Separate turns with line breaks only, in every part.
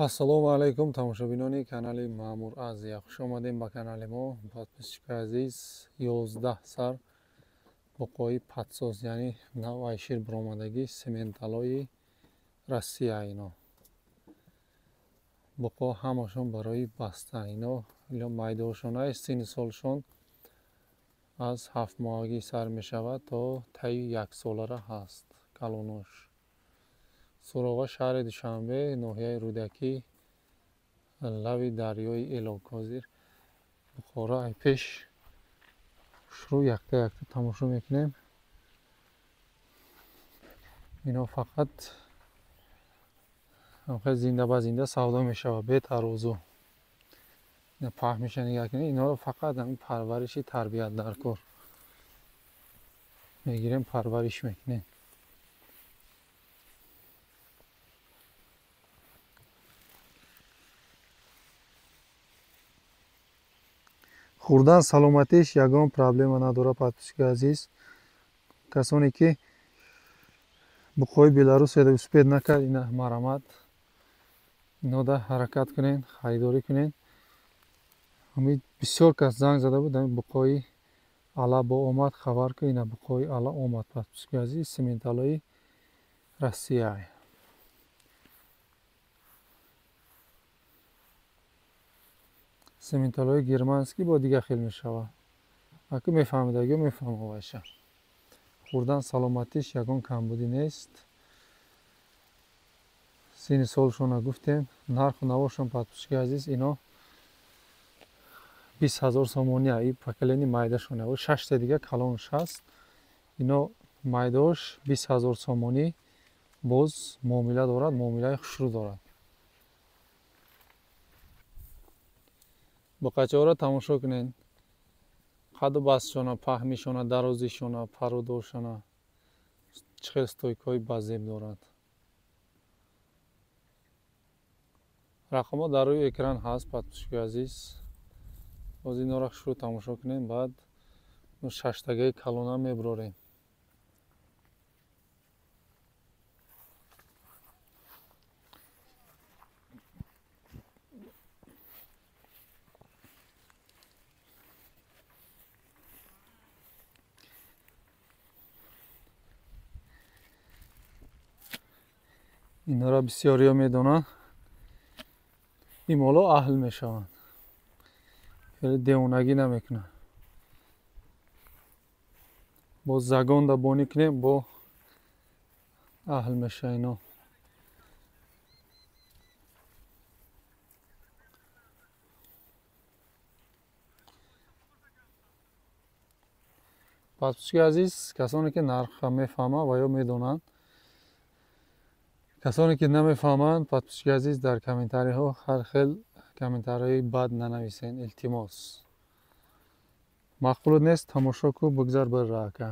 Ассалому алайкум тамошобинони канали Маъмур Азия. Хуш омадем ба канали мо. Подписчикои азиз, 11 сар буқои падсоз, яъне нав айшир баромадагӣ сементалои Россия. Ино буқо ҳамашон барои баста. Ино майдошона синни солшон аз 7 моҳагӣ сар мешавад то таи 1 солара ҳаст калонош. Суроға шаҳри Душанбе, ноҳияи Рӯдакӣ, лави дарёи Элок. Ҳозир Бухоро ай пеш шурӯъ якта якта тамошо мекунем. Ино фақат зинда ба зинда савдо мешавад, бе тарозу. Паҳмиша нигоҳ кунед, инҳоро фақат ҳамин парвариши тарбият дар кор мегирем, парвариш мекунем. Хурдан саломатиш ягон проблема надорад, подписчики азиз. Касоне ки буқои Беларусияда успед накард, ина марамат, инода ҳаракат кунен, харидорӣ кунен. Ҳамин бисёр кас занг зада буд, ҳамин буқои ала бо омад, хабар ку, ина буқои ала омад, подписчики азиз, сементалои Россия. Сементалои германский бо дига хел мешавад. Аку мефаҳмидагиё мефаҳма вайша. Хурдан саломатиш ягон камбудӣ нест. Синни солшона гуфтем, нарху навошон, подписчики азиз, ино 20 000 сомони, и поколени майдашона. О 6 дига калонш ҳаст. Ино майдош 20 000 сомонӣ, боз муомила дорад, муомилаи хушрӯ дорад. Буқачаҳоро тамошо кунед. Қаду бастшона, паҳмишона, дарозишона, парудошона чӣ хел стойкаҳои базеб дорад. Рақамҳо дар рӯи экран ҳаст, подписчики азиз. Боз инҳоро шурӯъ тамошо кунем, баъд шаштагаи калона мебурорем. Инҳоро бисёриё медонанд. Ин моло аҳл мешаванд, хеле девонагӣ намекунанд. Бо загонда бонӣ кунем, бо аҳл мешаванд ино. Подписчики азиз, касоне ки нархро мефаҳманд ва ё медонанд, касоне ки намефаҳманд, подписчики азиз, дар комментариҳо ҳар хел комментариҳои бад нанависен, илтимос. Маъқул нест, тамошо ку, бигзар бирра ака.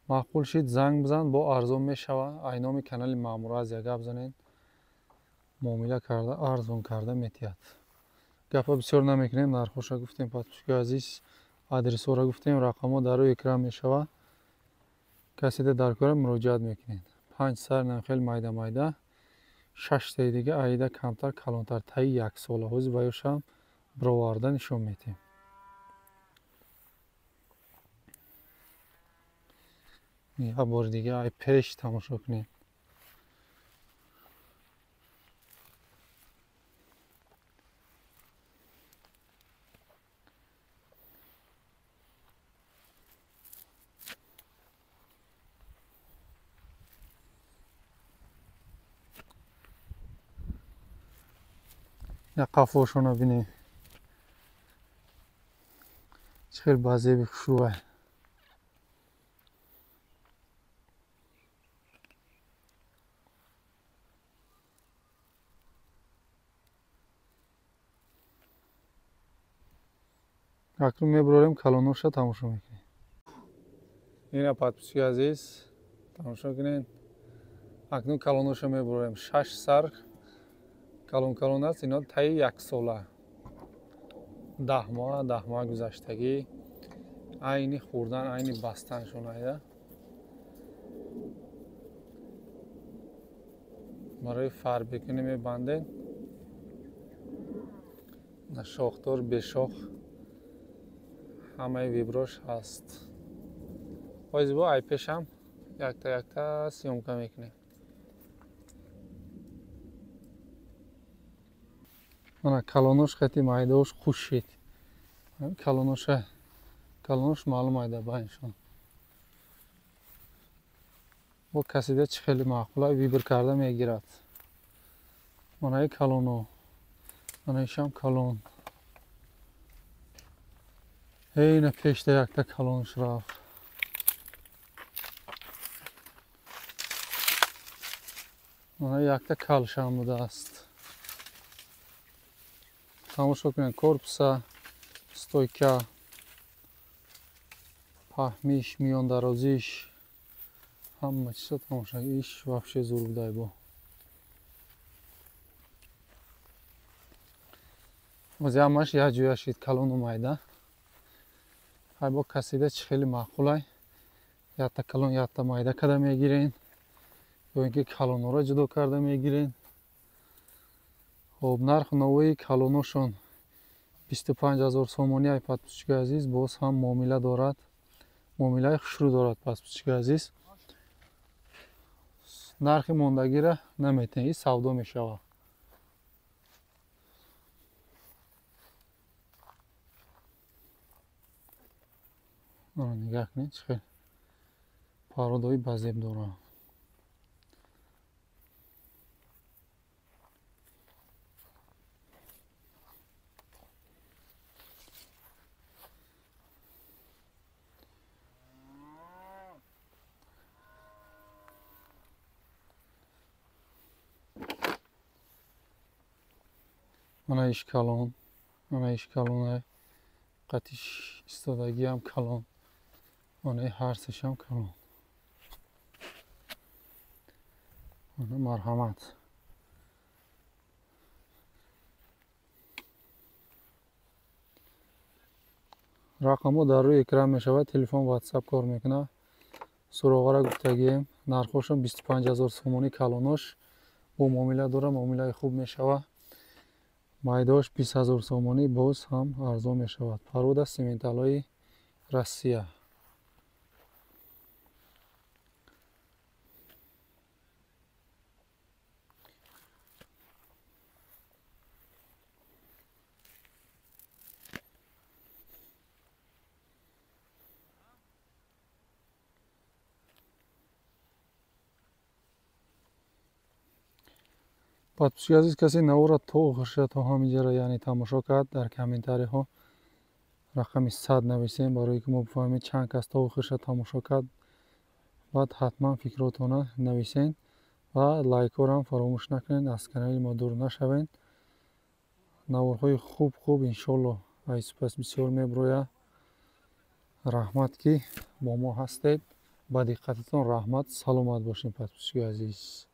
Маъқул шид, занг бизан, бо арзон мешавад. Ай номи канали Маъмур Азия гап занен, муомила карда, арзон карда метиҳад. Гапа бисёр намекунем, нархҳоша гуфтем, подписчики азиз, адресҳоро гуфтем, рақамҳо дар рӯи экран мешавад. Каседа дар кора муроҷиат мекунед. 5 сар хел майда майда, 6 таи дига аида камтар калонтар таи 1 сола. Ҳозир ба ёшам бироварда нишон метиҳем. Як бори дига ай пеш тамошо кунед. Қафошона бинем, чӣ хел базеби хушрӯай. Акнун мебурорем, калоноша тамошо мекунем. Ина, подписчики азиз, тамошо кунед. Акнун калоноша мебурорем. 6 сар калон калон аст, ино таи 1 сола, 10 моҳ, 10 моҳ гузаштагӣ, айни хӯрдан, айни бастаншон айда. Барои фарбекунӣ мебандед. Шохдор, бешох, ҳамаи виброш ҳаст. Ҳозир бо ай пешам якта якта съёмка мекунем. Мана калонош хати майдаош хуш шид. Калонош маълум айда байншон. Бо касида чӣ хеле маъқула вибр карда мегирад. Манаи калоно, манаишам калон. Ина пешда якта калонш рафт. Мана якта калшам будааст. Тамошо кунед корпуса, стойка, паҳмиш, миёндарозиш, ҳама чизо тамошо. Иш вообще зур будай бо. Боз ҳамаш як ҷоя шид, калону майда. Ҳай бо касида чӣ хеле маъқулай. Якта калон, якта майда када мегирен, ё ин ки калонҳоро ҷудо карда мегирен. Хоб, нархи новии калоношон 25 000 сомонӣ. Ай подписчики азиз, боз ҳам муомила дорад, муомилаи хушрӯ дорад подписчики азиз. Нархи мондагиро наметем, и савдо мешавад. Нигаҳ кунед, чӣ хел пародои базеб дорад. Мана иш калон, мана иш калон, қатиш истодагиам калон, мана ҳар сешам калон. Мана марҳамат. Рақамҳо дар рӯи экран мешавад, телефон, ватсап кор мекунад. Суроғаро гуфтагием, нархҳошон 25 000 сомонӣ калонош, бо муомила дорад, муомилаи хуб мешавад. Майдаош 20 000 сомонӣ, боз ҳам арзон мешавад. Парода сименталҳои Россия. Подписчики азиз, касе навора то охирша то ҳаминҷаро яъне тамошо кард, дар комментариҳо рақами 100 нависем, барое ки мо бифаҳмем чанд кас то охирша тамошо кард. Баъд ҳатман фикротона нависен ва лайкҳоро ҳам фаромӯш накунед, аз канали мо дур нашавед. Наворҳои хуб хуб иншоллоҳ ай сипас бисёр меброяд. Раҳмат ки бо мо ҳастед. Ба диққататон раҳмат. Саломат бошед, подписчики азиз.